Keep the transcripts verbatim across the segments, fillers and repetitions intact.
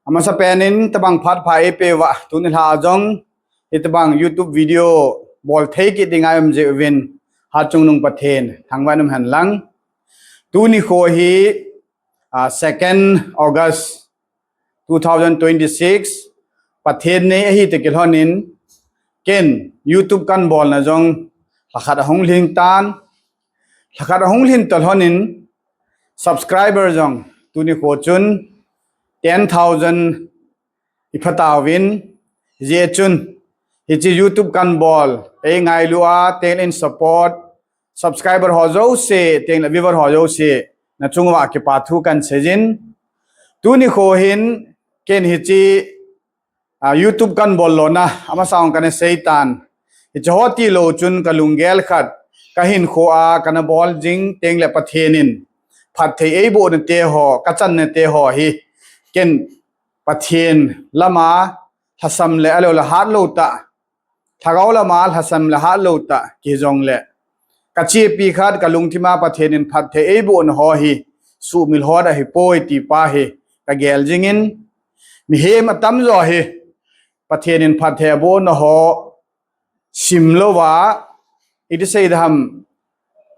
Amasapen in tabang phat pha eipeuva, tuni lha jong hitabang YouTube video bol thei kit dinga um jeh uvin, hatchungnung Pathen thangvah in umhen lang. Tuni kho hi, ah, second August two thousand twenty-six, Pathen nei ahi toh kilhonin, ken YouTube kabolna jong lhakhat ahung lhing tan, lhakhat ahung lhin toh lhonin, subscriber jong tuni kho chun ten thousand ipha tauvin, hijeh chun hiche YouTube kabol, eingailu a, teng in support, subscriber ho jouse, teng le viewer ho jouse, nachung uva kipa thu kaseijin. Tuni kho hin, ken hiche, ah, YouTube kabol lona, amasa hung kana seitan. Hiche ho tilou chun kalunggel khat, kahinkho a kana bol jing teng le Pathen in phatthei eiboh nate ho, kachan nate ho hi, ken Pathen lama lhasam le alou le hatlou tah, lhagao lama lhasam le hatlou tah kihi jongle, kachepi khat kalungthima Pathen in phatthei eibohna ho hi sumil hot ahipoi ti pa hi kagel jingin, mihem atamjo hi Pathen in phatthei abohna ho simlouva, iti seidam,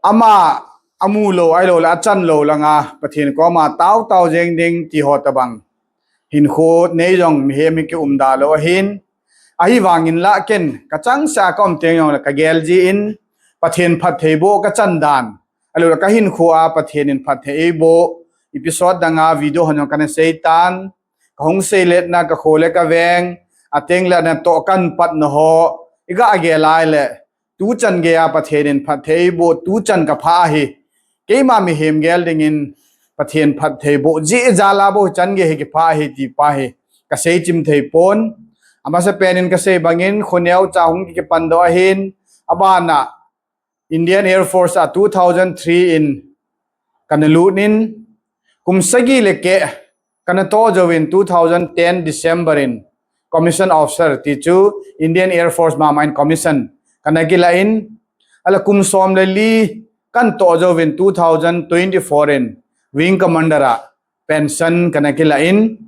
ama amu lou, ahilou le achan lou langa Pathen koma taotao jeng ding ti ho tabang hinkho nei jong mihem hi kium da lou ahin. Ahivangin la ken kachangseh a kaum teng jongle kagel jin, Pathen phatthei boh kachan dan, ahilou le kahinkho a Pathen in phatthei eiboh episode danga video hon jong kana seitan. Kahung seiletna, kakho le kaveng, ateng le natoh kapatna ho iga gel a ahile, tuchan geiya Pathen in phatthei eiboh, tuchan kapha ahi. Keima mihem gel dingin Pathen phatthei boh jeh jal a bou chan gei hi kipha ahi ti pa hi kasei chim thei pon. Amasapen in kasei bangin, kho neocha hung kipan doh ahin, abana Indian Air Force a two thousand three in kana lut in, kum sagi le keh kana toh jouvin two thousand ten December in commission officer ti chu Indian Air Force mama in commission kana kilah in, ahile kum som le li kana toh jouvin two thousand twenty-four in wing commander a pension kana kilah in,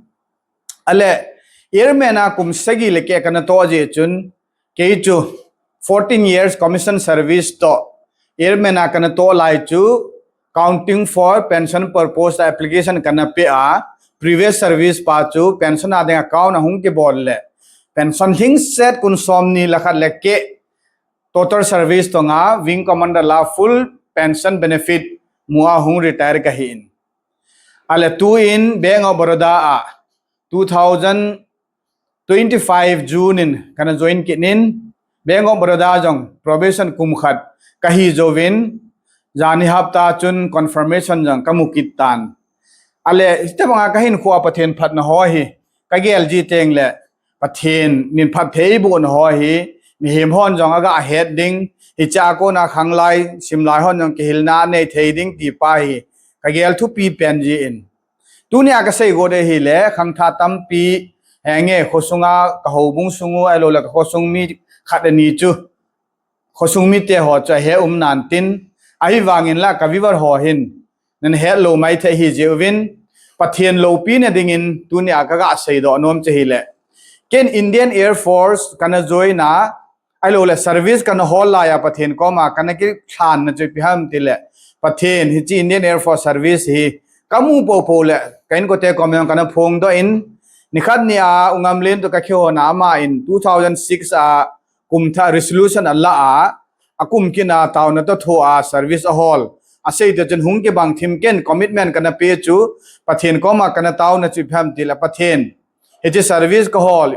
ahile airman a kum sagi le keh kana toh jeh chun, kei chu fourteen years commission service toh airman a kana toh lai chu, counting for pension purpose a application kana pe a, previous service pa chu pension a ding account ahung kibol le, pension lhingset kum somni le khat le keh total service tonga wing commander la full pension benefit mu a hung retire kahin. Ahile tuin Bank of Baroda a two thousand twenty-five June in kana join kit in, Bank of Baroda jong probation kum khat kahi jouvin, jani hapta chun confirmation jong kamu kit tan. Ahile hitabanga kahinkho a Pathen phatna ho hi kagel ji teng le, Pathen in phatthei eibohna ho hi mihem hon jong aga het ding, hichea kona khanglai simlai hon jong kihilna anei thei ding ti pa hi kagel thupi pen jin. Tunia kasei got ahile, khangthah tampi, henge, khosunga kahoubung sung u ahilou le kakhosung mi khat ani chu, khosung mite ho chu ahe um nan tin, ahivangin la ka viewer ho hin nana het lou maithei ahi jeh uvin, Pathen loupina dingin tunia kaga seidoh nom chu ahile, ken Indian Air Force kana join a, ahilou le service kana hol laiya Pathen koma kana kilhanna chu ipi ham tile, Pathen hiche Indian Air Force service hi kamu poupou le ka inkote kom jong kana phongdoh in, nikhat nia U Ngamlen toh kakihona, aman two thousand six a kum thah resolution ala a, akum kit a taona toh thoa service ahol. Asei toh chun hung kibang thim, ken commitment kana pe chu Pathen koma kana taona chu ipi ham tile, Pathen, hiche service kahol,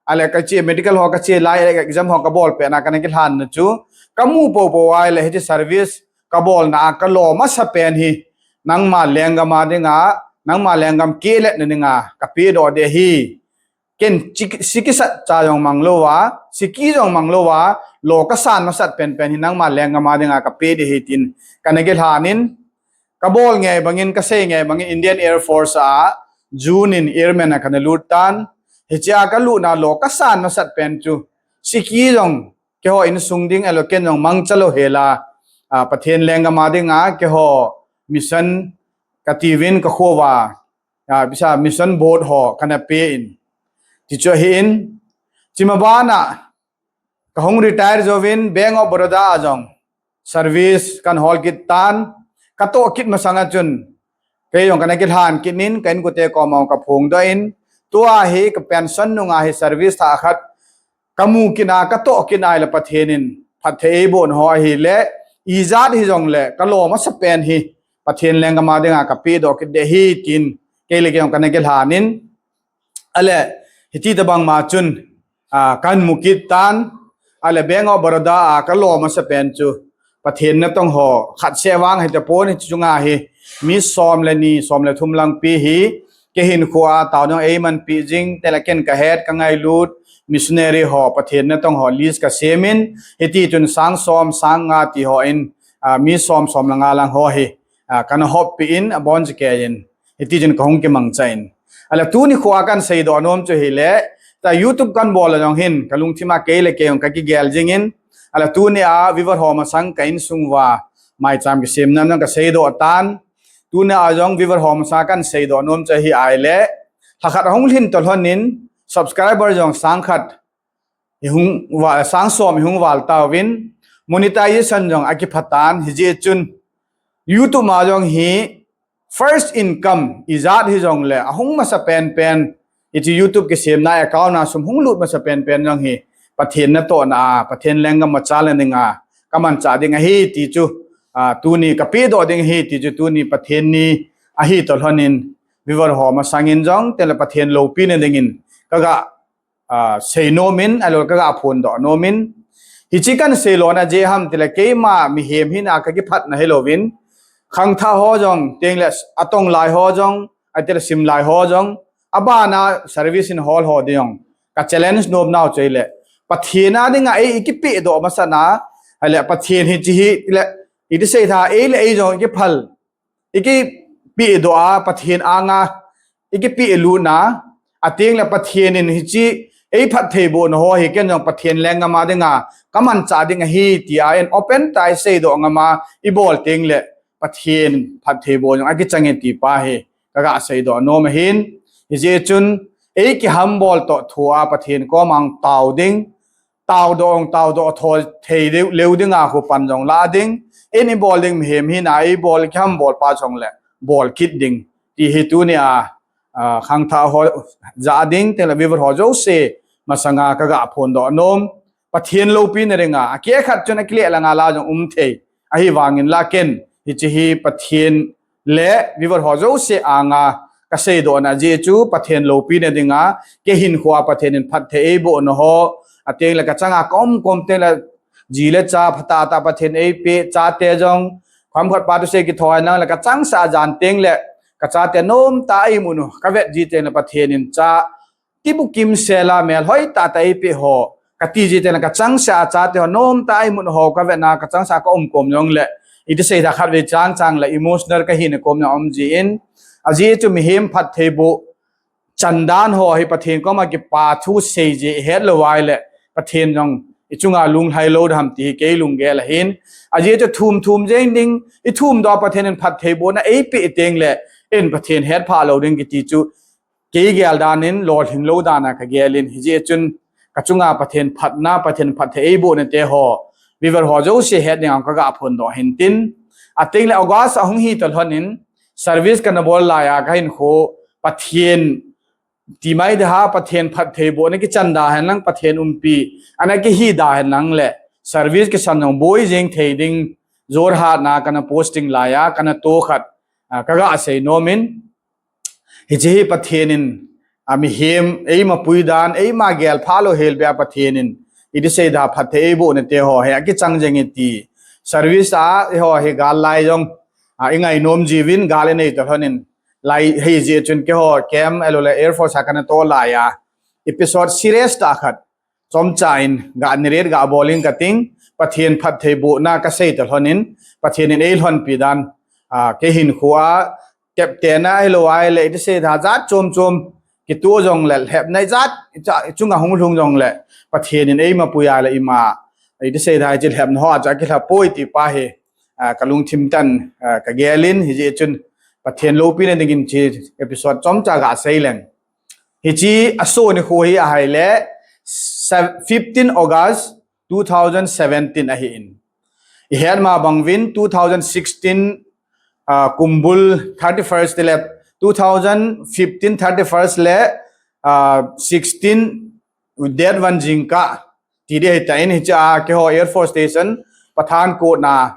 ahile kache medical ho kache lai, exam ho kabol pet na kana kilhanna chu, kamu poupou ahile hiche service kabolna a kalom masapen hi nangma lenggam a dinga, nangma lenggam kiletna dinga kapedoh ding ahi. Ken siki, siki sat cha jong mang louva, siki jong mang louva, lo kasan masat penpen hi nangma lenggam a dinga kape ding ahi tin kana kilhan in, kabol ngei bangin, kasei ngei bangin Indian Air Force a June in airman a kana lut tan. Hichea kalutna lo kasan masat pen chu, siki jong keiho insung ding ahilou ken jong mangcha lou hela, a, Pathen lenggam a dinga keiho mission kati uvin, kakho uva ah, bisa mission board ho kana pe in. Ti chu ahin, chima bana, kahung retire jouvin Bank of Baroda a jong service kan hol kit tan, katoh kit masanga chun, kei jong kana kilhan kit in, ka inkote koma kaphongdoh in, tua hi ka pension nunga hi service thah khat kamu kit a, katoh kit a ahile Pathen in phatthei eiboh nao ahile, ijat hijongle, kalom asapen hi Pathen lenggam a dinga kapehdoh kit ding ahi tin, kei le kei jong kana kilhan in, ale, hiti tobang ma chun, ah, kahin mu kit tan, ale, Bank of Baroda a kalom asapen chu, Pathen natong ho, khat seh vang hita pon, hiche chunga hi, mi som le ni, som le thum lang pi hi, kei hinkhoa taona eimanpi jing, tele ken kahet, kangailut, missionary ho, Pathen natong ho, list kasem in, hiti chun sang som, sang nga ti hon, ah, mi som, som le nga lang ho hi, ah, kana hoppi in, abon jikei in, hiti chun kahung kimangcha in. Ale tuni khoa kahin seidoh nom chu hile, ta YouTube kahin bol a jong hin, kalungthim a kei le kei jong kakigel jing in, ale tuni a viewer ho masang ka insung uva, maicham kisemna jong kaseidoh tan, tuni a jong viewer ho masanga kahin seidoh nom chu hi ahile, lhakhat ahung lhin toh lhon in, subscriber jong sang khat, ihung val, sang som ihung val tauvin, monetization jong akipha tan, hijeh chun YouTube ma jong hi first income ijat hijongle, ahung masa penpen, hiche YouTube kisemna account a sum hung lut masa penpen jong hi, Pathen natohna a, Pathen lenggam a chalna dinga, kamanchah ding ahi ti chu, ah, tuni kapehdoh ding ahi ti chu, tuni Pathen ni ahi toh lhon in, viewer ho masang in jong, tele Pathen loupina dingin, kaga ah, seinom in, ahilou le kaga phondoh nom in. Hiche kahin seilona jeh ham tile keima mihem hina kakiphatna hilouvin, khangthah ho jong, tengle atong lai ho jong, atile simlai ho jong, abana service in hol ho ding jong, ka challenge nom nau chu ahile, Pathen a dinga ei ikipehdoh masana, ahile Pathen hiche hi, tile, iti seitha, ei le ei jong ikiphal, ikipehdoh a, Pathen anga ikipehlutna, atengle Pathen in hiche eiphattheibohna ho hi ken jong Pathen lenggam a dinga kamanchah ding ahi tia in open tah a iseidoh ngam a, ibol tengle Pathen phattheiboh jong akichang e ti pa hi kaga seidoh nom ahin. Hijeh chun eiki humble toh thua Pathen koma tao ding, taodoh ong, taodoh tho thei leu, leu dinga khu pan jong la ding. Eini bol ding mihem hina, eibol kiham bol pa jongle bol kit ding. Ti hi tunia, ah, khangthah ho jah ding, tele viewer ho jouse masanga kaga phondoh nom. Pathen loupina dinga, akeh khat chun akileh langa la jong um thei. Ahivangin la ken, hiche hi Pathen le viewer ho jouse anga kaseidohna jeh chu Pathen loupina dinga, kei hinkhoa Pathen in phatthei eibohna ho, atengle kachanga kaum kom tengle ji le cha phatah tah Pathen eipeh, chate jong, kham khat pa thusei kithou henlang le kachangseh a jan tengle, kachate nomtah a imut u kavet ji tengle Pathen in cha kibukim sela mel hoitah tah eipeh ho, kati ji tengle kachangseh a chate ho nomtah a imut ho kavetna kachangseh a kaum kom jongle, iti seitha khatvei chang chang le emotional kahina kom jong aum jin, ajeh chu mihem phattheiboh chandan ho hi Pathen koma kipa thusei jeh hetlou ahile, Pathen jong ichunga lunglhai lou ding ham ti hi kei lunggel ahin. Ajeh chu thum thum jeng ding, ithumdoh a Pathen in phattheibohna eipeh tengle, in Pathen hetphah lou ding kiti chu, kei gel dan in lolhing lou dan a kagel in, hijeh chun kachunga Pathen phatna, Pathen phatthei eibohna te ho, viewer ho jouse het dinga kaga phondoh hin tin, atengle August ahung hi toh lhon in, service kana bol laiya kahinkho Pathen ti mai ding ham, Pathen phattheibohna kichan da henlang, Pathen umpi ana kihi da henlang le, service kisan jong boi jeng thei ding, Jorhat na kana posting laiya kana to khat, ah, kaga seinom in, hiche hi Pathen in, ah, mihem eima pui dan, eima gelphah lou helbeh a Pathen in iti seitha phatthei eibohna te ho hi akichang jeng e ti, service a eiho hi gal lai jong, ah, ingainom jiuvin, gal inei toh lhon in, lai hijeh chun keiho camp ahilou le Air Force a kana to laiya, episode serious tah khat chomcha in ga narrate ga bol in kating, Pathen phattheibohna kasei toh lhon in, Pathen in eilhonpi dan, ah, kei hinkhoa teptena ahilou ahile iti seitha jat chom chom kitoh jongle, lhepna ijat, icha, ichunga hung lhung jongle, Pathen in eima pui ahile ima, iti seitha hiche lhepna ho a chu akilha poi ti pa hi, ah, kalungthim tah in, ah, kagel in, hijeh chun Pathen loupina dingin hiche episode chomcha gasei leng. Hiche aso nikho hi ahile, sev-, fifteen August two thousand seventeen ahin. Ihet ma bang uvin two thousand sixteen, ah, kumbul thirty-first le, two thousand fifteen thirty-first le, ah, sixteen date one jingkah ti ding ahitan, hiche a keiho Air Force Station Pathankot na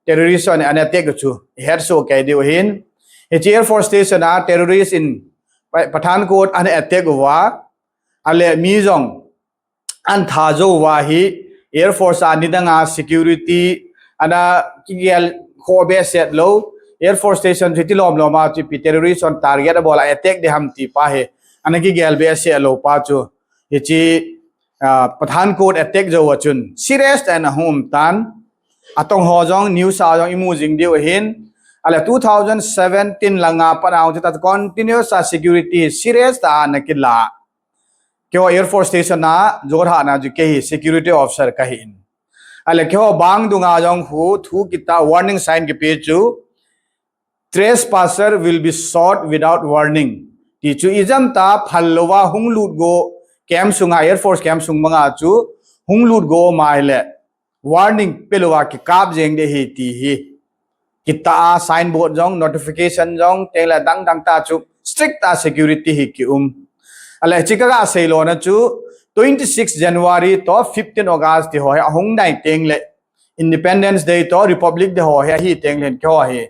terrorist hon ana attack u chu ihet soh kei diu ahin. Hiche Air Force Station a terrorist in Pa-, Pathankot ana attack uva, ahile mi jong ana that jou uva hi, Air Force a nidang a security ana kigel khoh behseh lou, Air Force Station chu hiti lom lom a chu ipi terrorist hon target abol a attack ding ham ti pa hi ana kigel behseh lou pa chu, hiche, ah, Pathankot attack jou a chun serious tah in ahung um tan. Atong ho jong news a jong imu jing diu ahin. Ahile two thousand seventeen langa pat a chu ta continuous a security serious tah a ana kila. Keiho Air Force Station a Jorhat na chu kei hi security officer kahin. Ahile keiho bang dunga jong khu thu kiti a warning sign kipe chu, "Trespasser will be shot without warning." Ti chu ijemtia phal louva hung lut go camp sunga, Air Force camp sung banga chu hung lut go um ahile warning pe louva kikap jeng ding ahi ti hi. Kiti a signboard jong, notification jong, tengle dang dang tah chu strict tah a security hi kium. Ahile hiche kaga seilona chu twenty-six January to fifteen August ti ho hi ahung nai tengle Independence Day to Republic Day ho hi ahi tengle keiho hi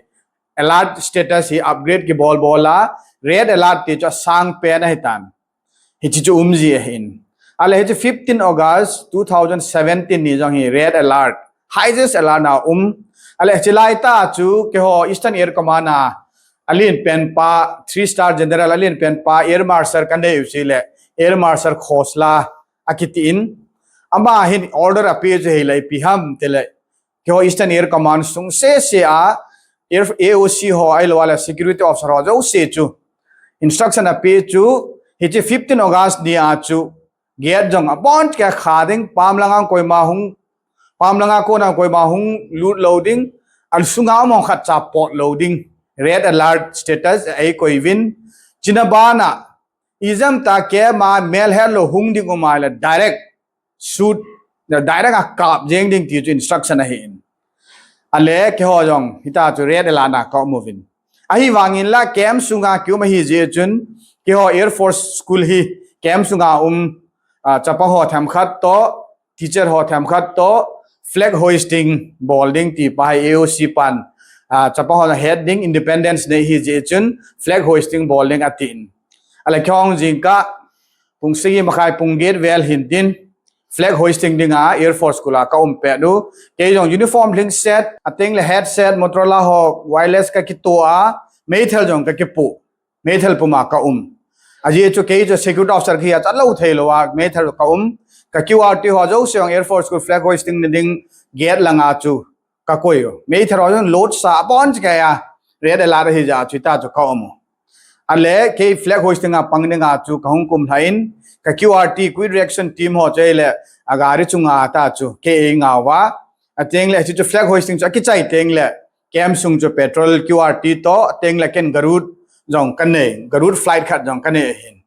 alert status hi upgrade kibol bol a, red alert ti chu asang pen ahitan. Hiche chu um ji ahin. Ahile hiche fifteen August two thousand seventeen ni jong hi red alert, highest alert na um. Ahile hiche laitah chu keiho Eastern Air Command a, alen pen pa, three star general alen pen pa, Air Marshal kanei u chu le, Air Marshal Khosla akitin. Ama hin order ape chu hile ipi ham tile, keiho Eastern Air Command sung sese a, Air, A O C ho ahilou le security officer ho jouse chu instruction ape chu, hiche fifteen August ni a chu gate jong abon kikha ding, pam langa koima hung, pam langa kona koima hung lut lou ding, asunga um ho khatcha pot lou ding, red alert status eikoi uvin. Chuna bana ijemtia camp a melhet lou hung ding um ahile direct shoot, direct a kap jeng ding ti chu instruction ahin. Ahile keiho jong hitia chu red alert na kaum uvin. Ahivangin la camp sunga kium ahi jeh chun, keiho Air Force School hi camp sunga um, ah, chapang ho themkhat to, teacher ho themkhat to, flag hoisting bol ding ti pa hi A O C pan, ah, chapang ho het ding, Independence Day ahi jeh chun flag hoisting bol ding atin. Ahile keiho jingkah pung sagi makhai pung get vel hin tin, flag hoisting dinga Air Force School a kaum pet u. Kei jong uniform lhingset, atengle headset, Motorola ho wireless kakitoh a, meithal jong kakipoh. Meithal puma kaum. Ajeh chu kei chu security officer kahi a chu alou thei lou a, meithal kaum. Ka Q R T ho jouse jong Air Force School flag hoisting na ding gate langa chu kakoi u. Meithal ho jong load sa abon chu kei a, red alert ahi jeh a chu hitia chu kaum u. Ahile kei flag hoisting a pang dinga chu kahung kumlha in, ka Q R T, Quick Reaction Team ho chu ahile, agari chunga ta chu kei eingah uva. Atengle hiche chu flag hoisting chu akichai tengle, camp sung chu patrol Q R T to, atengle ken Garuda jong kanei, Garuda flight khat jong kanei ahin.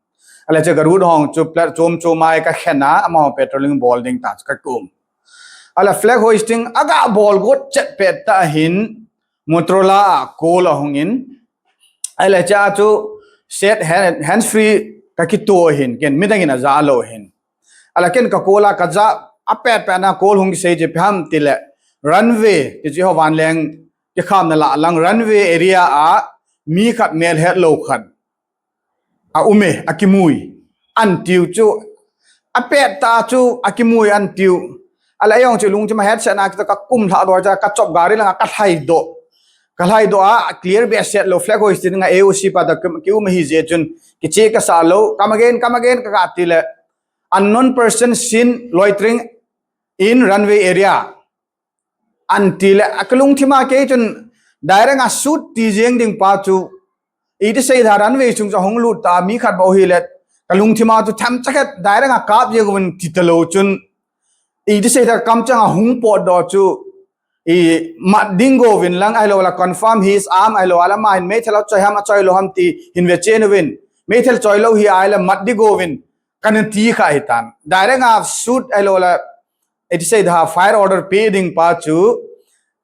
Ahile hiche Garuda ho chu plat chom chom a kakhen a, amaho patrolling bol ding ta chu kakium. Ahile flag hoisting aga bol got chet pet tah hin, Motorola a call ahung in. Ahile hiche a chu set hand, hands free kakitoh ahin, ken midang in aja lou ahin. Ahile ken ka call a kaja, apet pet na call hung kisei chu ipi ham tile, runway, ti chu eiho vanleng kikhamna lah lang, runway area a mi khat melhet lou khat aume, akimui, atiu chu, apet tah chu akimui atiu. Ahile eijong chu lungthim a headset na kitoh kakumlha doh chu kachop gari langa kalhai doh. Kalhai doh a, clear behseh lou, flag hoisting dinga A O C pa toh ki, kium ahi jeh chun, kiche kasah lou, come again, come again, kaga tile, "Unknown person seen loitering in runway area," atile, akalungthim a kei chun direct a shoot ti jeng ding pa chu, iti seida, runway chung chu ahung lut ta, mi khat bou hile, kalungthim a chu themcha khat direct a kap jeng uvin ti talou chun, iti seida, kamchang a hung potdoh chu, i mat ding go uvin lang, ahilou le confirm his arm, ahilou le ama hin meithal achoi ham achoi lou ham ti hin ve chen uvin. Meithal choi lou hi ahile mat ding go uvin, kana ti kha ahitan. Direct a shoot ahilou le, iti sei da, fire order pe ding pa chu,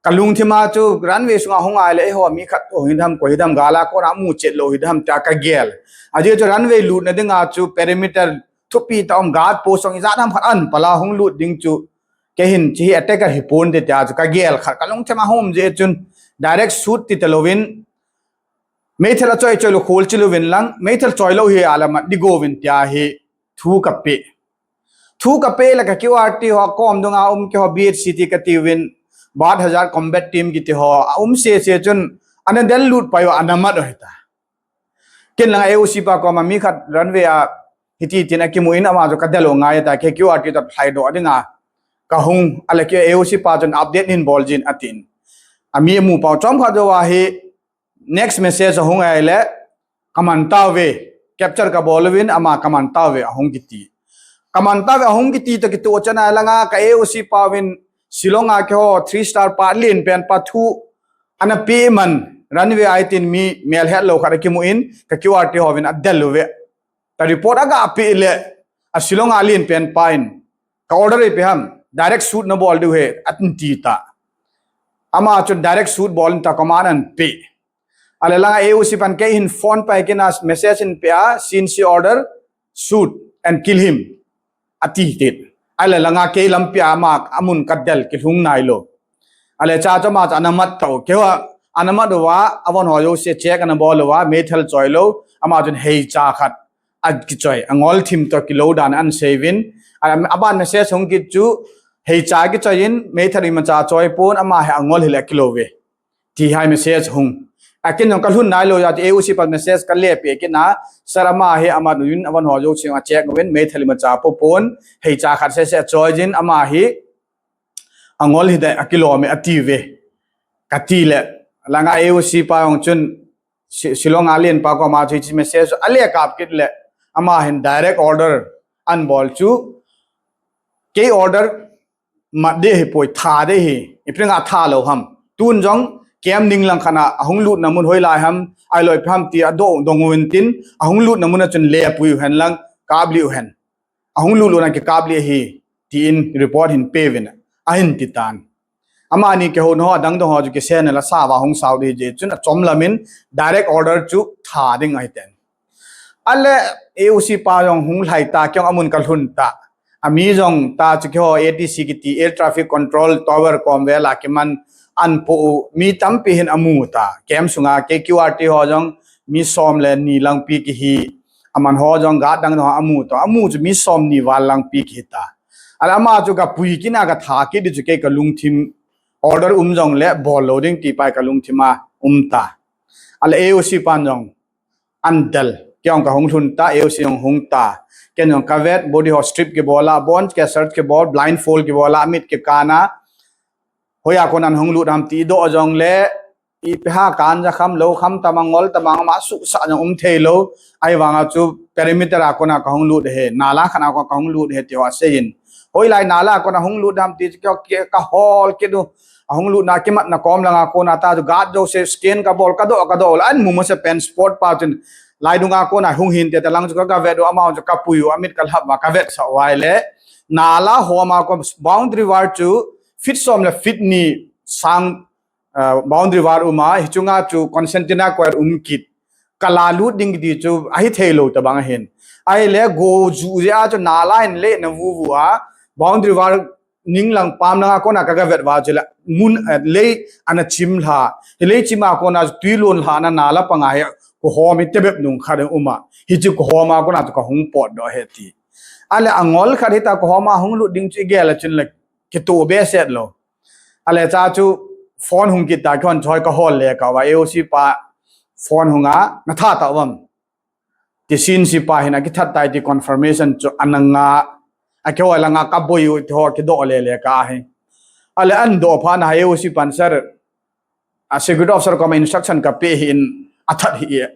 ka lungthim a chu runway sunga hung ahile, eiho mi khat hung hidam, koi hidam, gal a kona mu chet lou hidam tia ka gel. Ajeh chu runway lutna dinga chu perimeter thupi tah um, guard post jong ijat ham khat an pala hung lut ding chu, kei hin hiche hi attack ahi ponte tia chu ka gel khat ka lungthim a hung um jeh chun, direct shoot ti talouvin, meithal achoi choi lou khol chi louvin lang, meithal choi lou hi ahile mat ding go uvin tia hi thu ka pe. Thu ka pe le ka Q R T ho akom dunga um keiho B H C T kati uvin, Bharat Hazard Combat Team kiti ho aum sese chun, ana del lut pai uva ana mat u hita. Ken lang A O C pa koma mi khat runway a hiti tin akimu in, ama chu ka del u ngai ta, kei Q R T toh lhai doh dinga ka hung, ahile kei A O C pa chun update hin bol jin atin. Ami amu pau chomkhat jouva hi next message ahung ahile, ka man tauve, capture ka bol uvin, ama ka man tauve ahung kiti. Ka man tauve ahung kiti toh kitoh chan a langa ka A O C pa uvin Shillong a keiho three star pa alen pen pa thu ana pe man, runway a itin mi melhet lou khat akimu in, ka Q R T ho uvin adel uve. Ka report aga pe le, a Shillong a alen pen pa in, ka order ipi ham, direct shoot nabol diu ahi, atin ti ta. Ama chun direct shoot bol in tia command ahin pe. Ahile langa A O C pan kei hin phone pai kit a message ahin pe a, C N C order, shoot and kill him, ati tin. Ahile langa kei lampi a ama amun ka del kilhung nailou. Ahile cha chu ama chu ana mat tau. Keiho ana mat uva, avon ho jouse check ana bol uva, meithal choi lou, ama chun heicha khat akichoi, angol thim toh kilou dan ahin sei uvin. Ahile aban message hung kit chu, heicha kichoi in, meithal imacha choi pon, ama hi angol hile akilou uve, ti hi message hung. A ken jong ka lhun nailou jeh a chu A O C pa message ka le pe kit a, sir, ama hi amat uvin, avon ho jouse a check uvin, meithal imacha po pon, heicha khat sese achoi jin, ama hi angol hidai, akilom e ati uve, kati le. Langa A O C pa jong chun, Shi-, Shillong a alen pa koma chu hiche message ale kap kit le, ama hin direct order ahin bol chu, kei order mat ding ahipoi, tha ding ahi, ipi dinga tha lou ham. Tun jong camp ding lang khat a, ahung lutna mun hoilai ham, ahilou ipi ham ti adoh dong uvin tin, ahung lutna mun a chun lepui uhen lang, kaplih uhen. Ahung lulutna kikaplih ahi, tin report hin pe uvin, ahin ti tan. Amani kihouna ho, adang dang ho chu kisei na la sa uva hung sao ding ahi jeh chun achom lam in direct order chu tha ding ahi ten. Ahile A O C pa jong hung lhai ta, kei jong amun ka lhun ta. Ami jong ta chu keiho A T C kiti Air Traffic Control Tower kom vel a kiman an po u mi tampi hin amu ta. Camp sunga kei Q R T ho jong mi som le ni lang pi kihi. Aman ho jong guard dang dang amu ta. Amu chu mi som ni val lang pi kihi ta. Ahile ama chu ka pui kit a ka tha kit ding chu kei ka lungthim, order um jong le bol lou ding ti pa ka lungthim a um ta. Ahile A O C pan jong an del. Kei jong ka hung lhun ta, A O C jong hung ta. Ken jong ka vet, body ho strip kibol a, bon ke search kibol, blindfold kibol a, mit kikan a. Hoiya kona hung lut ham ti doh jong le, ipi ham, ganja kham, lou kham, tamang ngol, tamang ama suhsah jong um thei lou. Ahivang a chu perimeter a kona ka hung lut ahi, nala khat a kona ka hung lut ahi ti ho asei in. Hoilai nala kona hung lut ham ti chu kei, kei ka hol kit u. Ahung lutna kimatna kom langa kona ta chu guard jouse scan ka bol, ka doh, ka doh. An mu masa pen spot pa chun lai dunga kona hung hin te ta lang chu ka, ka vet u, ama chu ka pui u, amit ka lhap uva, ka vetsah uva ahile. Nala hom a kon boundary wall chu feet som le feet ni sang, ah, boundary wall um a, hichunga chu concertina coir um kit. Ka la lut ding kiti chu ahi thei lou tabang ahin. Ahile go ju jeh a chu nala in le na vu vu a, boundary wall ning lang pam langa kona ka, ka vet uva chu le mun, eh, lei ana chim lha. Hi lei chim a kona tui lon lhahna nala panga hi kihom hi tebep nung khat um a. Hichu kihom a kona chu ka hung potdoh ahi ti. Ahile angol khat hita kihom a hung lut ding chu i gel a chun le kitoh behseh lou. Ahile cha chu phone hung kit ta, kihon choi ka hol le ka uva A O C pa phone hung a, na that tauvam. Ti C N C pa hin akithat tai ti confirmation chu ana nga, a kihoi langa ka boi u ti ho kidoh le le ka hi. Ahile an doh phat na A O C pan sir, a security officer koma instruction ka pe ahin athat hih e.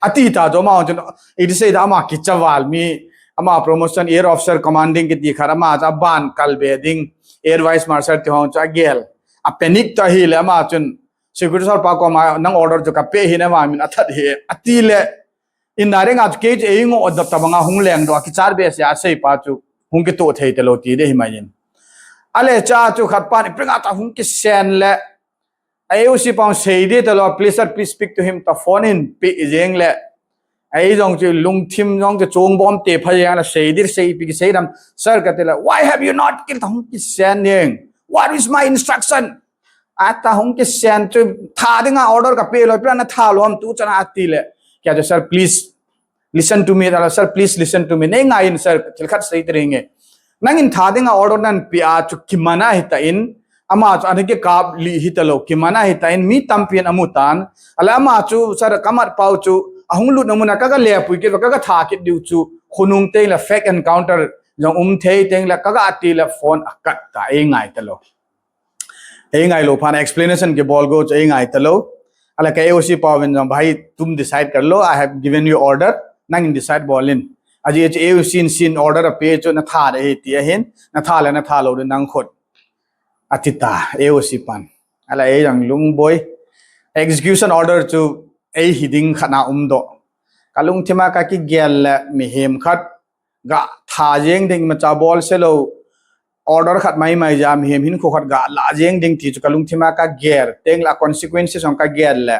Ati ta chu ama chun, iti sei da ama kicha val mi, ama promotion air officer commanding kiti khat ama cha ban kal be ding, air vice marshal ti ho chu agel. a panic ta hi le ama chun, "Security sir pa koma nang order chu ka pe hi na ma min a that hi," ati le, in direct a chu kei chu ei ngo da ta banga hung leng do a kichat be se a sei pa chu hung kitu thei te lo ti de hi mai in. A le cha chu khat pan i pringa ta hung kisen le, A O C pa sei di ta lo, "Please, sir, please speak to him," ta phone in pi jeng le. Ei jong chu lungthim jong chu chung bom te pha jeng la sei di sei pi sei dam, "Sir," ka ti le, "Why have you not killed?" ta hung kisen jeng. "What is my instruction?" A ta hung kisen chu tha dinga order ka pe lo, pia na tha lo ham tu chana ati le. Kya chu, "Sir, please listen to me," ta la, "Sir, please listen to me. Nei ngai in, sir, thil khat sei te ring e. Nangin tha dinga order nan pi a chu kimana hi ta in, ama chu an ki kap li hi ta lo, kimana hi ta in, mi tampi an amu tan. A le ama chu, sir, ka mat pau chu, a hung lut na muna ka ka le pui kit, ka ka tha kit diu chu, khonung te la fake encounter jong um thei te la, ka ka ati le phone a kat ta, ei ngai ta lo. Ei ngai lo phan explanation kibol go chu ei ngai ta lo. A le ka A O C pa vin jong, "Bhai, tum decide kar lo, I have given you order, nangin decide bol in. Aji chu A O C in sin order a pe chu na tha de hi ti a hin, na tha le na tha lo de nang khut," ati ta A O C pan. A le ei jong lung boi. Execution order chu ei hi ding khat na um do. Ka lungthima ka kigel le mihem khat ga tha jeng ding ma cha bol se lo, order khat mai mai jam hem hin kho khat ga la jeng ding ti chu ka lungthima ka gel, teng la consequences jong ka gel le.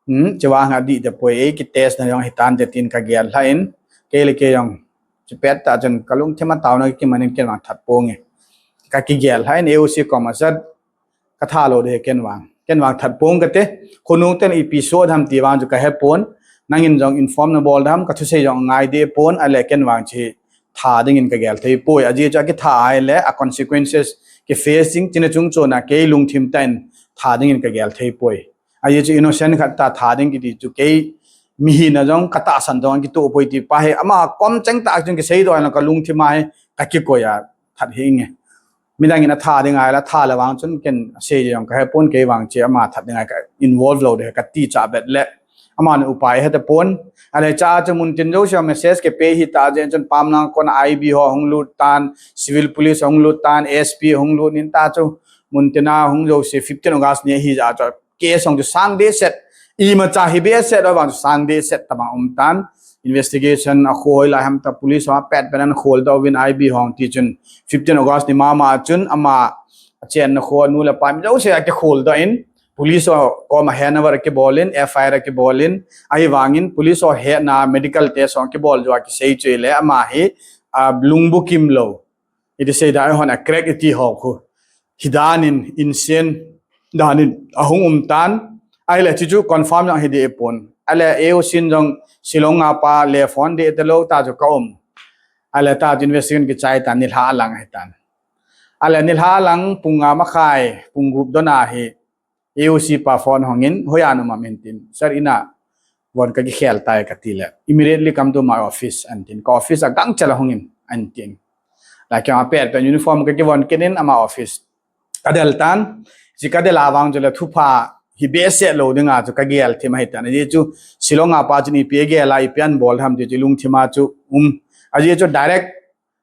Hmm, chiwa nga di de poi ei ki test na jong hitan de tin ka gel la in, kei le kei jong. Chi pet ta chun ka lungthima tau na ki manin ken vang that pong e. Ka kigel la in A O C koma sat ka tha lo de ken vang. Ken vang that pong ka te. Khonung ten ipi so dham ti vang chu ka he pon. Nangin jong inform na bol dham, ka thusei jong ngai de pon, a le ken vang chi tha dingin ka gel thei poi. Aji chu a ki tha ai le a consequences ki facing china chung chona kei lungthim ta in tha dingin ka gel thei poi. Aji chu innocent khat ta tha ding kiti chu kei mi hi na jong ka tahsan jong ki to poi ti pa he ama kom cheng ta chung ki sei do na ka lungthima he ka kikoi a that hi nge. Midang in a tha ding ai la tha le vang chun ken sei jong ka he pon kei vang che ama that ding ai ka involve lo de ka ti cha bet le. Ama ni upai he te pon. A le cha chu mun tin jo sia message ke pe hi ta jen chun pam nang kon I B ho hung lut tan, civil police hung lut tan, S P hung lut nin ta chu mun tin a hung jo se fifteen August ni hi ja chu case hung chu sang de set. I ma cha hi be set lo vang chu sang de set ta ma um tan. Investigation a khoi la ham ta police ho pet pen an khol do vin I B hung ti chun fifteen August ni ma ma chun ama a chen na kho nu le pa mi jo se a ke khol do in police ho koma handover ke bolin, F I R ke bolin, ahi vangin police ho he na medical test ho ke bol jo a ki sei chui le ama hi a lungbu kim lo. Iti sei da hon a crack iti ho khu. Hi dan in insane dan in a hung um tan. Ai le chi chu confirm jong hi de pon. A le A O C in jong Shillong a pa le phone de te lo ta chu ka um. A le ta chu investigation ki chai tan ni hla lang hi tan. A le ni hla lang pung nga ma khai, pung gup do na hi. A O C pa phone hong in, "Hoiya na um am?" in tin. "Sir, ina von ka kikhel tai," ka ti le. "Immediately come to my office," an tin. "Ka office a gangchel a hong in," an tin. La kya pet pen uniform ka kivon kit in ama office. Ka del tan, chi ka del a vang chu le thupha hi be se lo ding a chu ka gel thim ahi tan. Aji chu Shillong a pa chun ipi gel a ipi an bol ham ti chu lungthim a chu um. Aji chu direct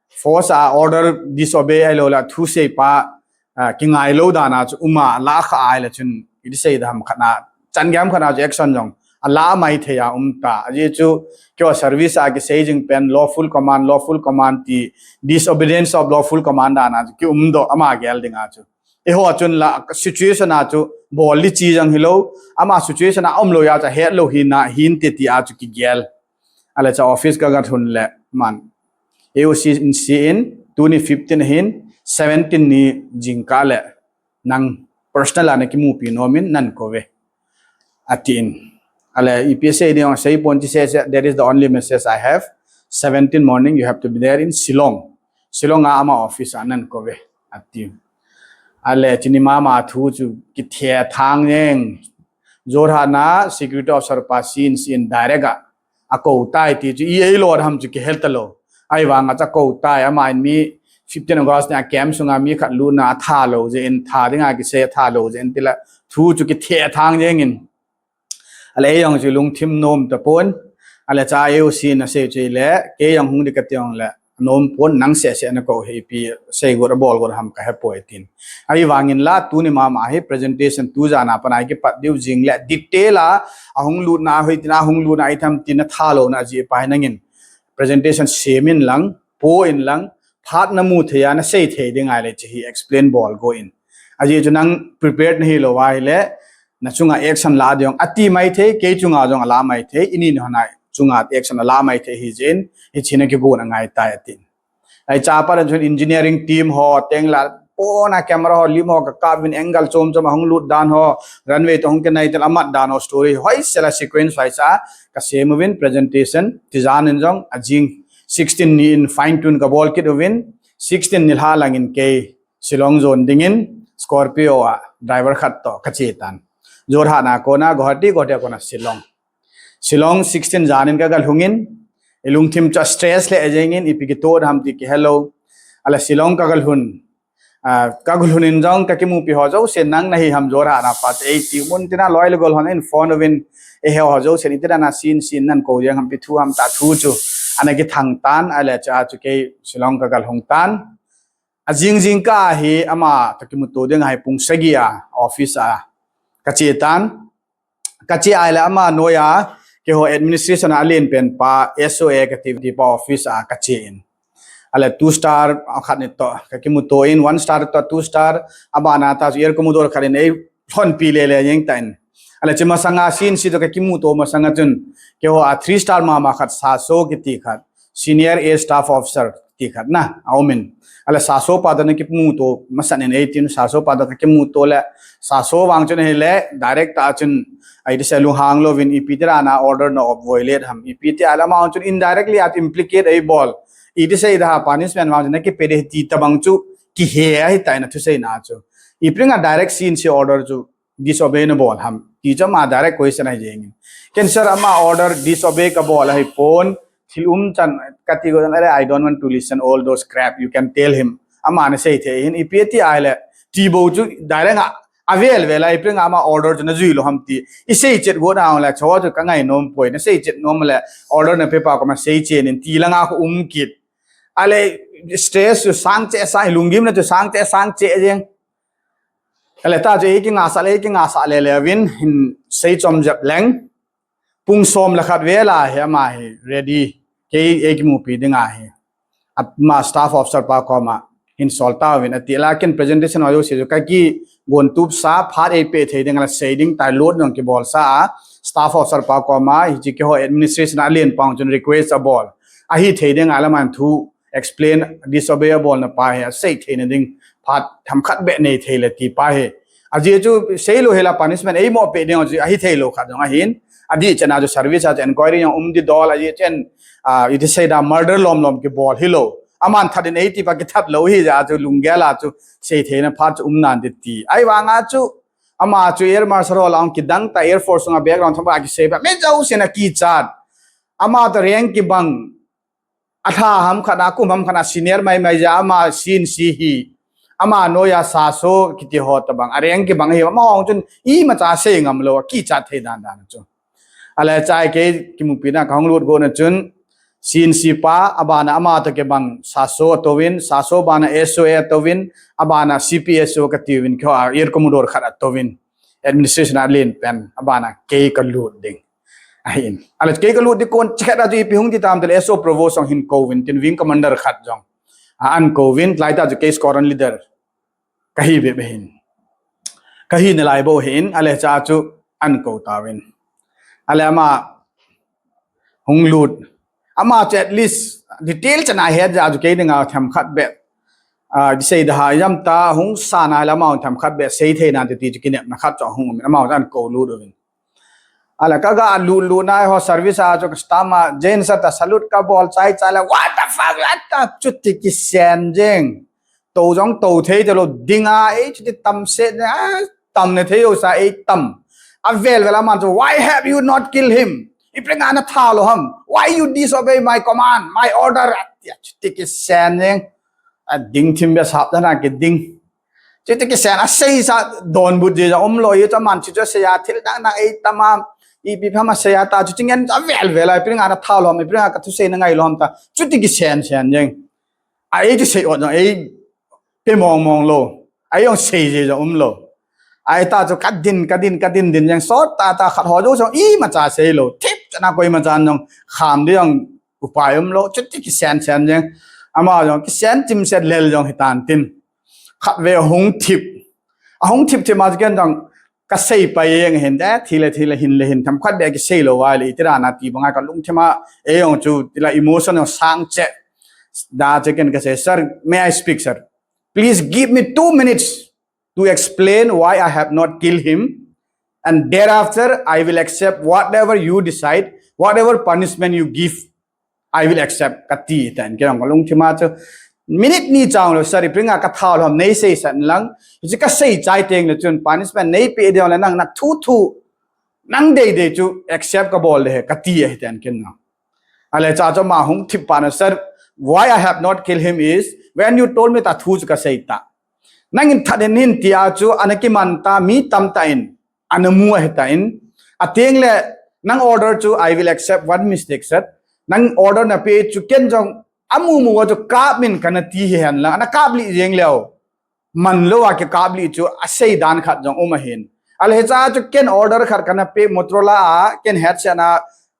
force a order disobey ai lo la thu sei pa, ah, ki ngai lo dan a chu um a la kha ai la chun i di sei dam khat na chan gam khat na chu action jong a la mai thei a um ta. Aji chu kyo service a ki sei jing pen lawful command, lawful command ti disobedience of lawful command dan a chu ki um do ama gel ding a chu. I ho chun la situation a chu bol li chi jang hi lo, ama situation a um lo ya cha het lo hi na hin ti ti a chu ki gel. A le cha office ka ga thun le man. A O C in si in, tuni fifteen hin, seventeen ni jingkah le nang personal a na kimupi nom in nan ko ve. A ti in. A le ipi sei ding sei pon ti sei sei, "That is the only message I have. Seventeen morning you have to be there in Shillong. Shillong a ama office a nan ko ve." A ti. A le chini mama thu chu ki the thang neng. Jorhat na security officer pa sin sin direct a a ko tai ti chu i ei lo ham chu ki hel ta lo. Ai vang a cha ko tai ama in mi fifteen August ni a camp sunga mi khat lu na a tha lo je in tha ding a ki se a tha lo je in ti la thu chu ki the thang jeng in. A le ei jong chu lungthim nom ta pon. A le cha A O C na se chu le kei jong hung di ka ti jong le. Nom pon nang seh seh na kou hi ipi sei got a bol got ham ka he poi tin. Ahivangin la tuni mama hi presentation tu jana pana kipat diu jing le detail a, ahung lutna hoi tin ahung lutna itham tin na thalou na ji pa hi nangin. Presentation sem in lang, po in lang, phat na mu thei a na sei thei ding ahile chi hi explain bol go in. Aji chu nang prepared na hilou ahile, na chunga action la ding ati mai thei, kei chunga jong ala mai thei, ini ni hona chunga action ala mai thei hi jin, hi china kigon angai tai atin. Ai cha pa chun engineering team ho, teng la, pona camera ho, lim ho, ka kap vin angle chom chom ahung lut dan ho, runway to hung kinai tel amat dan ho, story, hoi sela sequence hoi sa, ka sem uvin presentation, tijan in jong, ajing sixteen ni in fine tune ka bol kit uvin, sixteen ni lha langin kei Shillong jon dingin Scorpio a driver khat to ka che tan. Jorhat na kona Guwahati, Guwahati a kona Shillong. Shillong sixteen janin ka galhungin, ilungthim chu stress le ajengin, ipi kitoh ham ti kihelou. Ala Shillong ka galhun. Ah, ka galhun in jong ka kimupi ho jouse nang nahi ham Jorhat na pa te ei ti mun tina loi le gol hon in phone uvin e he ho jouse ni tina na sin sin nan ko jeng ham pi thu ham ta thu chu. Ana kithang tan, ala cha chu kei Shillong ka galhung tan. Ajing jing ka hi ama to kimuto ding ahi pung sagi a office a ka che tan. Ka che ahile ama noiya keiho administration a alen pen pa S O A ka ti, ti pa office a ka che in. Ale two star a khat ni to ka kimuto in, one star to two star, abana ta Air Commodore khat in ei lhonpi le le jeng tan. Ale chi masanga sin si to ka kimuto masanga chun keiho a three star mama khat Saso kiti khat. Senior A staff officer ti khat na, a um in. Ala Saso pa to na kimuto, masan in eighteen Saso pa to ka kimuto le, Saso vang chun ahile, direct ta chun, ai ti se lunghang louvin, ipi ti ra na order na op violate ham, ipi ti ala ma chun indirectly at implicate ei bol. Iti sei da punishment vang chun na kipe de ti tabang chu, kihe ahi tai na thu sei na chu. Ipi nga direct sin si order chu, disobey na bol ham. Ti chu ama direct question ahi jeng in. Ken sir ama order disobey ka bol ahi pon. Thil um chan ka ti go are, "I don't want to listen all those crap. You can tell him." Ama na sei thei hin ipi ti ahile. Ti bo chu direct a avel vel a ipi nga ama order chu na jui lou ham ti. I sei chet go na le cho chu ka ngai nom poi. Na sei chet nom le order na paper ko ma sei chen in ti langa ko um kit. Ale stress chu sang che sang, lunggim na chu sang che sang che jeng. Ale ta chu ei kingasa le, ei kingasa le le vin hin sei chom jep leng. Pung som le khat vel a hi ama hi ready. Kei ei kimupi ding ahi. Ama staff officer pa koma hin sol tauvin ati la ken presentation ho jouse chu ka kigon tup sa phat ei pe thei ding la sei ding tai load jong kibol sa a staff officer pa koma hichi keiho administration a alen pa chun request abol. Ahi thei ding ala man thu explain disobey abol na pa hi, asei thei na ding phat themkhat beh nei thei le ti pa hi. Ajeh chu sei lou hela punishment ei mo pe ding chu ahi thei lou khat jong ahin. Adih chan a chu service a chu inquiry jong um di dol ajeh chan, ah, iti sei da murder lom lom kibol hilou. Aman that in ei ti pa kithat lou hi jeh a chu lunggel a chu sei thei na phat chu um nan di ti. Ahivang a chu ama chu Air Marshal ho la ong kidang ta Air Force sunga background themkhat kisei pa. Me jouse na kichat. Ama to rank kibang. Atha ham khat a, kum ham khat a senior mai mai jeh a ama sin si hi. Ama noiya Saso kiti ho tabang. A rank kibang hi ama hong chun imacha sei ngam lou, kichat thei dan dan chu. Ale chai kei kimupi na ka hung lut go na chun sin si pa, abana ama to kibang Saso atouvin, Saso bana S O A atouvin, abana C P S O ka tiuvin kho a Air Commodore khat atouvin. Administration a alen pen, abana kei ka lut ding. Ahin. Ale kei ka lut di kon chet a di ipi hung di tam tele S O Provost jong hin kouvin tin wing commander khat jong. A an kouvin, lai ta chu kei squadron leader. Ka hi be be hin. Ka hi na lai bo hin, ale cha chu an kou tauvin. Ale ama hung lut. Ama chu at least detail chan a het ja chu kei dinga themkhat be. Ah, di sei da ha jam ta hung sa na la ama themkhat be sei thei na ti ti chu kinepna khat chu hung um. Ama an kou lut uvin. Ala ka ga lu lu na ho service a chu customer jen sa ta salute ka bol chai chai la, "What the fuck, what the?" Chuti kisen jeng. To jong to thei te lou ding a, ei chuti tam se na, tam na thei o sa ei tam. Avel vel a man chu, "Why have you not kill him? Ipi nga na tha lou ham? Why you disobey my command, my order?" Atia chuti kisen jeng. A ding thim be sap da na kiding. Chuti kisen a sei sa donbut je ja um lou, i ta man chu chu sei a thil dang dang ei tam a, ipi pham a sei a ta chu chingen a vel vel a, ipi nga na tha lou ham, ipi nga ka thusei na ngai lou ham ta, chuti kisen sen jeng. A ei chu sei ot jong ei pe mong mong lou. A ei jong sei je jong um lou. A ei ta chu ka din, ka din, ka din din jeng sot ta ta khat ho jo jong imacha sei lou. Thip chana koima chan jong kham di jong upai um lou. Chuti kisen sen jeng. Ama jong kisen chim set lel jong hitan tin. Khat ve hung thip. A hung thip thip ma chu ken jong ka sei pai jeng hin de, thi le thi le hin le hin tham khat be kisei lou vai le, itira na ti banga ka lungthim a, ei jong chu, tila emotion jong sang che. Da che ken ka sei, "Sir, may I speak, sir? Please give me two minutes to explain why I have not killed him. And thereafter, I will accept whatever you decide, whatever punishment you give." I will accept, ka ti tan, ken jong ka lungthim a chu. Minute ni chang lou, sir, ipi dinga ka tha lou ham nei sei san lang. Hichu ka sei chai teng le chun punishment nei pe ding le nang na thu thu. Nang dei dei chu accept ka bol de he, ka ti ahi tan ken jong. Ale cha chu ama hung thip pa na, "Sir, why I have not killed him is, when you told me ta thu chu ka sei ta. Nangin that in hin tia chu ana kiman ta, mi tam ta in. Ana mu ahi ta in. Ateng le nang order chu I will accept one mistake, sir. Nang order na pe chu ken jong amu mu a chu kap min kana ti hi hen lang. Ana kap li jeng leu. Man lou a kikap li chu asei dan khat jong um ahin. Ale hicha chu ken order khat kana pe Motorola a, ken headset na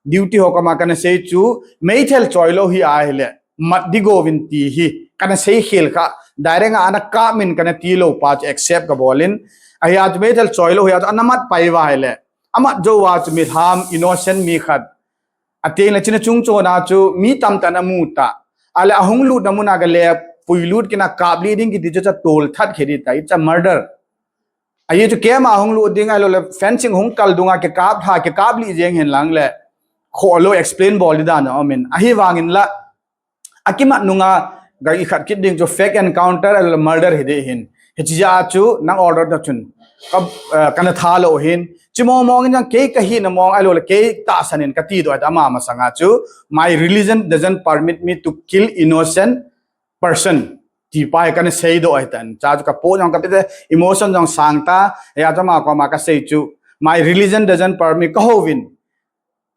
duty ho koma kana sei chu, meithal choi lou hi ahile mat di go vin ti hi kana sei khel kha, direct a ana kap min kana ti lou pa chu accept ka bol in. Ahi a chu meithal choi lou hi a chu ana mat pai va ahile, amat jou va chu mi ham innocent mi khat. Ateng le china chung chona chu mi tam tan amu ta. Ale ahung lut na mun a ka le pui lut kina kap li ding kiti chu cha tol that khe di ta. It's a murder. Ahi chu keima hung lut ding ahilou le fencing hung kal dunga kikap tha, kikap li jeng hen lang le. Kho lou explain bol di dan a um in. Ahi vangin la, akimat nunga ga i khat kit ding chu fake encounter ahilou le murder hi di hin. Hichi ja chu nang order na chun. Ka, eh, kana tha lou hin. Chi mong mong in jang kei ka hi na mong ahilou le kei tahsan in ka ti doh ta ama masanga chu. "My religion doesn't permit me to kill innocent person." Ti pa hi kana sei doh ahi tan. Cha chu ka po jong ka pe te emotion jong sang ta. Ya chu ama koma ka sei chu. "My religion doesn't permit," ka hou vin.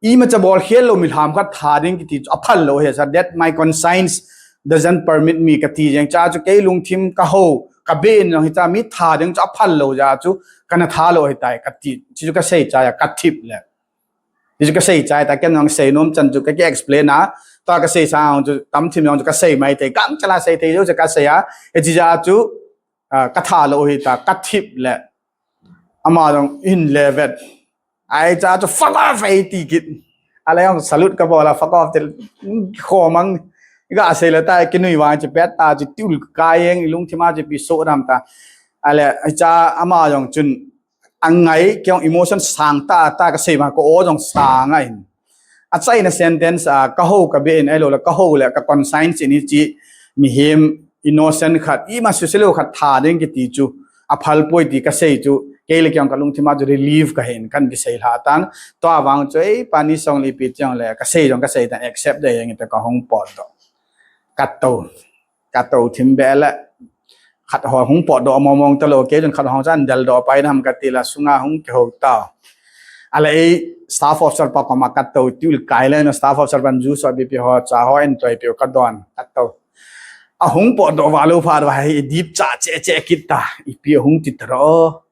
Imacha bol khel lou mi ham khat tha ding kiti chu aphal lou he sa. "That my conscience doesn't permit me," ka ti jeng cha chu kei lungthim ka hou. Ka be in jong hicha mi tha ding chu aphal lou ja chu kana tha lou hi tai ka ti. Chi chu ka sei cha ya ka thip le. Hichu ka sei chai ta, ken jong sei nom chan chu ka ki explain a. Tua ka sei sang chu tam thim jong chu ka sei mai thei, gangchal a sei thei chu ka sei a. Hichi ja chu, ah, ka tha lou hi ta, ka thip le. Ama jong in le vet. Ahi cha chu fuck off ahi ti kit. Ale jong salute ka bol a fuck off til khomang. Ka sei le ta kinui vang chu pet ta chu tiul ka jeng lungthim a chu pi so dam ta. Ale cha ama jong chun angai, kei jong emotion sang ta, ta ka sei ma, ka o jong sang a in. Achaina sentence a, ka hou ka be in, ahilou le, ka hou le, ka conscience in hichi, mihem innocent khat, ima suse lou khat tha ding kiti chu, aphal poi ti ka sei chu, kei le kei jong ka lungthim a chu relief ka hin, kan kisei lha tan, tua vang chu, ei, pani song li pi tiang le, ka sei jong ka sei tan, accept de jeng ta ka hung pot doh. Ka to. Ka to thim be le. Khat ho hung pot doh mong mong ta lou, kei chun khat ho chan del doh pai nam ka ti la sunga hung kihou ta. Ale ei staff officer pa koma ka to tiul kai le na staff officer pan ju so bi pi ho cha ho en toi pi ka don ka to. Ahung pot doh va lou phat va hi dip cha che che kit ta. Ipi hung ti ta ro.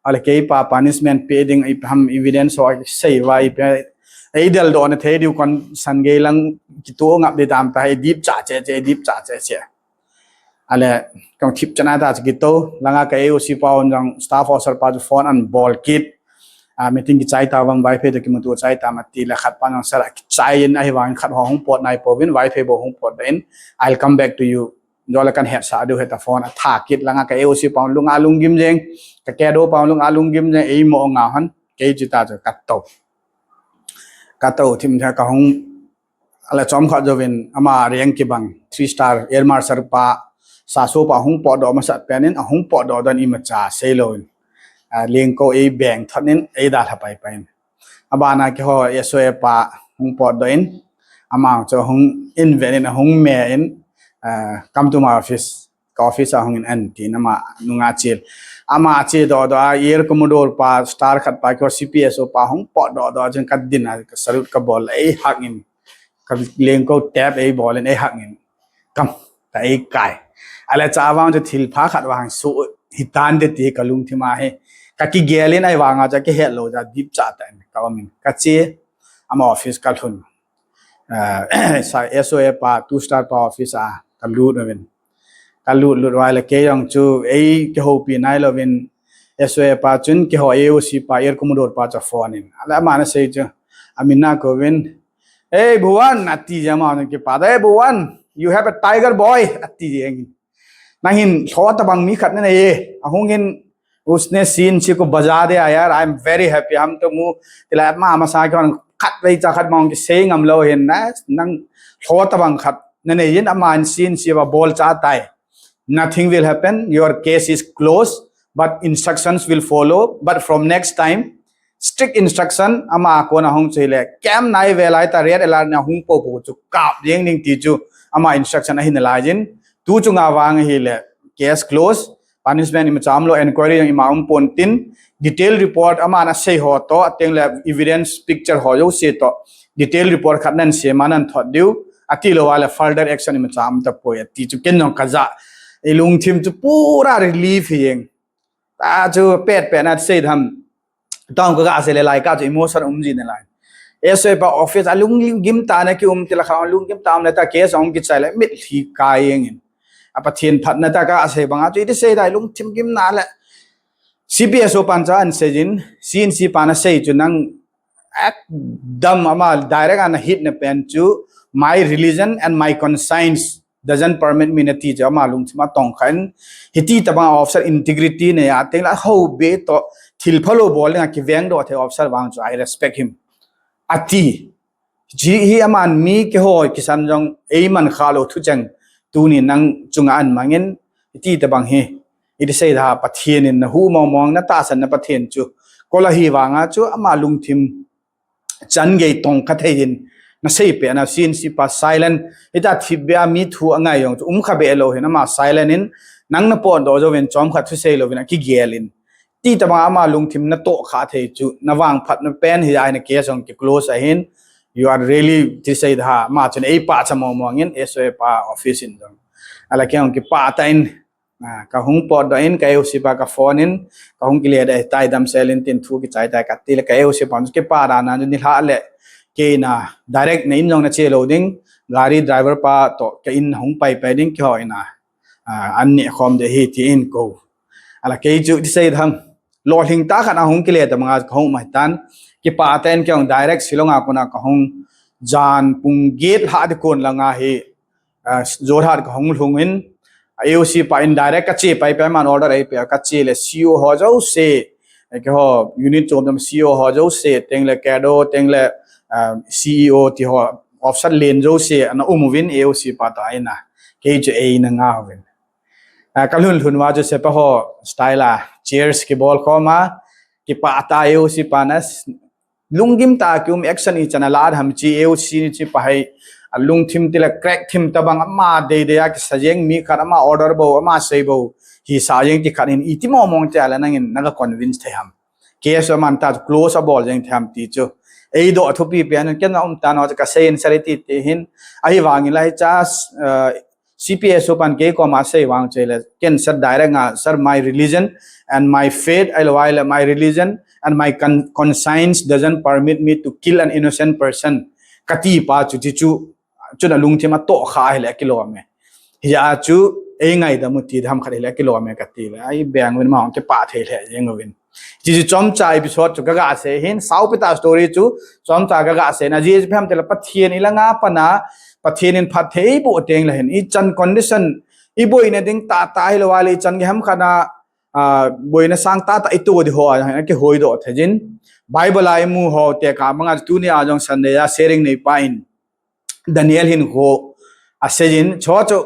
Ale kei pa punishment pe ding i ham evidence ho sei va i pe. Ei del doh na thei diu kon san gei lang kitu ngap di tam ta, ei dip cha che che, ei dip cha che che. Ale kong thip chana ta che kito, langa ka A O C pa on jong staff officer pa chu phone an bol kit. A, meeting kichai ta vang Vaiphei to kimuto chai ta ma ti le khat pa jong sara kichai in ahi vang khat ho hung pot nai po vin Vaiphei bou hung pot da in, "I'll come back to you." Jole kan hetsah diu heta phone a tha kit langa ka A O C pa lunga lunggim jeng, ka kedo pa lunga lunggim jeng, ei mo nga han, kei chu ta chu ka to. Ka to thim tha ka hung, ala chom khat jovin ama reng kibang, three star air marshal pa, sa so pa hung pot doh masat pen in, a hung pot doh don imacha sei lou in. A, lengko ei beng thot in, ei da tha pai pai in. Abana keiho S O A pa hung pot doh in, ama chu hung in ven in, hung me in, ah, "Come to my office, ka office a hung in an," tin ama nunga chil. Ama che doh doh a, Air Commodore pa, star khat pa, keiho C P S O pa hung pot doh doh, chun ka din a, ka salute ka bol, ei hak in, ka lengko tap ei bol in, ei hak in. Kam, ta ei kai. Ale cha vang chu thil pha khat vang su hitan de ti ka lungthim a hi. Ka kigel in ahivang a cha kihet lou cha dip cha ta in ka um in. Ka che ama office ka lhun. Ah, sa S O A pa, two star pa office a ka lut uvin. Ka lut lut vai le kei jong chu ei kihoupi nai louvin S O A pa chun keiho A O C pa Air Commodore pa cha phone in. Ale ama na sei chu. Amin na kouvin. Hey, Bhuvan, ati jama na kipa. Hey, Bhuvan, you have a tiger boy, ati jeng. Nang hin lho tabang mi khat na nei e. Ahung hin usne scene si ko baja de yaar. I'm very happy. Hum to mu tila ama masa ko khat vei cha khat mang ki sei ngam lou hin na. Nang lho tabang khat na nei in ama scene si ba bol cha tai. Nothing will happen. Your case is closed, but instructions will follow. But from next time, strict instruction ama a kona hung chu hile, camp nai ve lai ta red alert na hung po po chu kap jeng ding ti chu ama instruction ahin lai jin. Tu chunga vang hile, case close, punishment ima cham lou, inquiry jong ima um pon tin, detail report ama na sei ho to, ateng le evidence picture ho jouse to, detail report khat nan sei ma nan thot diu, ati lou va le further action ima cham ta poi, ati chu ken jong ka ja. I lungthim chu pura relief hi jeng. Ta chu pet pet na sei tham. Tang ka ga sei le lai ka chu emotion um ji na lai. S O A pa office a lunggim ta na ki um ti la kha lunggim ta um le ta case um ki chai le mit hi ka jeng in. A Pathen phatna ta ka sei bang a chu iti sei dai lungthim gim na le. C P S O pan cha an sei jin, C N C pan a sei chu nang ekdam ama direct ana hit na pen chu, "My religion and my conscience doesn't permit me," na ti chu ama lungthim a tong khan, hiti tabang officer integrity nei a teng la ho be to thil phalou bol ding a kiveng doh thei officer vang chu I respect him. Ati. Chi hi aman mi keiho kisan jong eiman kha lou thu cheng tuni nang chunga an mangin iti tabang hi. Iti sei da Pathen in na hu mong mong na tahsan na Pathen chu. Kola hi vanga chu ama lungthim chan gei tong kha thei hin na sei pe na C N C pa silent. Ita thip be a mi thu angai jong chu um kha be lou hin ama silent in nang na pon doh jo ven chom kha thu sei lou vin a kigel in. Ti tabang ama lungthim na toh kha thei chu, na vangphat na pen hi ai na case jong ki close ahin, you are really ti sei da, ama chun ei pa cha mong mong in S O A pa office in jong. Ala kei jong ki pa ta in, ah, ka hung pot doh in, ka A O C pa ka phone in, ka hung kile da tai damsel in tin thu ki chai tai ka ti le ka A O C pa ki pa da na ni hla le, kei na direct na in jong na che lou ding, gari driver pa to ka in hung pai pai ding keiho in a. Ah, an neh khom de hi ti in ko. Ala kei chu ti sei tham. Lolhing ta khan ahung kile ta manga ka hung mai tan. Ki pa ten kei hung direct Shillong a kona ka hung jan pung get ha de kon langa hi, ah, Jorhat ka hung lhung in. A O C pa in direct ka che pai pai man order ai pe ka che le C O ho jouse. Keiho unit chom dam C O ho jouse teng le Kado teng le, ah, C E O ti ho officer len jouse ana um uvin A O C pa ta ina. Kei chu ei na nga uvin. Ah, ka lhun lhun va chu sepa ho style a cheers ki bol khom a, ki pa ta A O C pa na s-, lunggim ta ki um action i chan a la ham chi A O C ni chi pa hai a lungthim ti la crack thim tabang ama dei dei a ki sa jeng mi khat ama order bo ama sei bo hi sa jeng ti khat in iti mong mong te ala nang in na ka convince thei ham. Case man ta close a bol jeng thei ham ti chu. Ei doh thupi pe an ken um ta no ka sei in sari ti ti hin ahi vang in la hi cha, ah, C P S O pan kei koma sei vang chei le, ken sir direct nga, "Sir, my religion and my faith, I love, I love my religion and my con-, conscience doesn't permit me to kill an innocent person." Ka ti pa chu ti chu, chun a lungthim a toh kha hi le a kilom e. Hi a chu, ei ngaidam u ti tham khat hi le a kilom e ka ti le, ai beng uvin ma hong ki pa thei le, jeng uvin. Chi chu chomcha episode chu ka ga sei hin, sau pi ta story chu chomcha ka ga sei na, ji phem te la Pathen i la nga pa na, Pathen in phat thei bo teng la hin, i chan condition, i boina ding ta ta hi lo wa le, i chan ge ham kha na, ah, boina sang ta ta i to di ho a, ki hoi do the jin. Bible a i mu ho te ka manga tu ni a jong Sunday a sharing nei pa in. Daniel hin kho a sejin, cho cho,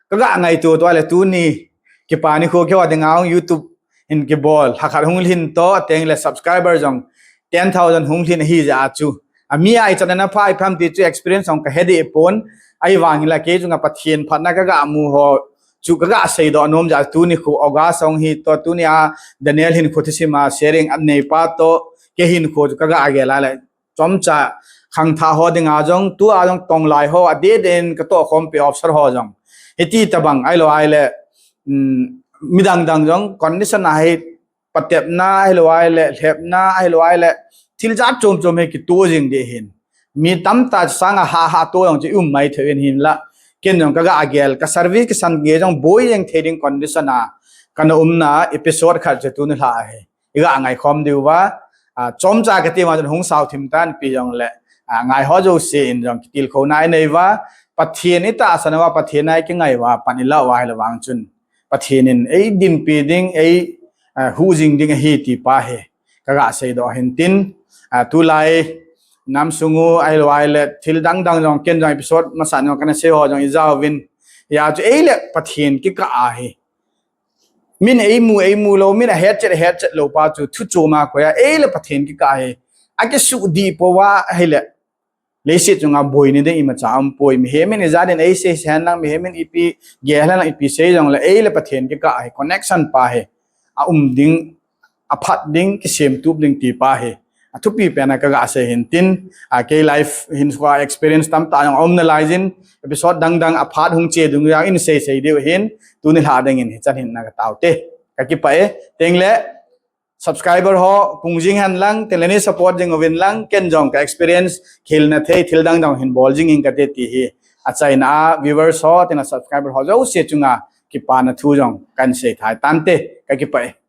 ka ga ngai tu, tu ale tu ni, ki pa ni kho ke wa ding a hung YouTube hin ki bol, ha khat hung lhin to, ateng le subscriber jong ten thousand hung lhin hi ja chu. A mi ai chan na phai pham ti chu experience hong ka he de pon, ai vang la kei chu nga Pathen phat na ka ga mu ho, chu ka ga sei do nom ja tu ni kho August hong hi to tu ni a Daniel hin kho thi sima sharing an nei pa to, ke hin kho chu ka ga ge la le. Chomcha khangthah ho dinga jong, tua jong tonglai ho, adeh deh in katoh khompi officer ho jong. Hiti tabang, ahilou ahile, um, midang dang jong, condition a hi patepna, ahilou ahile, lhepna, ahilou ahile, thil jat chom chom hi kitoh jing ding ahin. Mi tamtah sanga ha ha toh jong chu i um mai thei in hinla. Ken jong kaga gel, ka service kisan gei jong boi jeng thei ding condition a kana umna episode khat chu tuni lha ahi. Iga ngaikhom diu va, a, chomcha kati ma chun hung sao thim tan pi jongle, a, ngai ho jouse in jong kitilkhouna inei uva, Pathen itahsan uva, Pathen a ikingai uva, pan ilah uva ahile vang chun Pathen in eidinpi ding, ei, a, huhjing ding ahi ti pa hi kaga seidoh ahin tin, a, tulai namsung u ahilou ahile thil dang dang jong ken jong episode masa jong kana sei ho jong ija uvin, hijeh chun ei le Pathen kikah ahi. Min eimu, eimu lou, min ahetchet, ahetchet lou pa chu thu chom a koi a, ei le Pathen kikah ahi. Akisuhdih pouva ahile, leiset chunga boina ding imacha umpoi. Mihem in ijat in eisei sei hen lang, mihem in ipi gel hen lang, ipi sei jongle, ei le Pathen kikah ahi, connection pa hi aum ding, aphat ding, kisemtup ding ti pa hi athupi pen a kaga sei ahin tin, a, kei life hin sua experience tamtah jong aum nalai jin, episode dang dang aphat hung che ding jong in sei sei diu ahin, tuni lha ding in hichan hin na katao te. Kakipah e, tengle subscriber ho pung jing hen lang, tengle nei support jing uvin lang, ken jong ka experience, khelna thei, thil dang dang hin bol jing ing kate ti hi achaina a viewers ho, tengle subscriber ho jouse chunga kipana thu jong kahin sei thei tante. Kakipah e.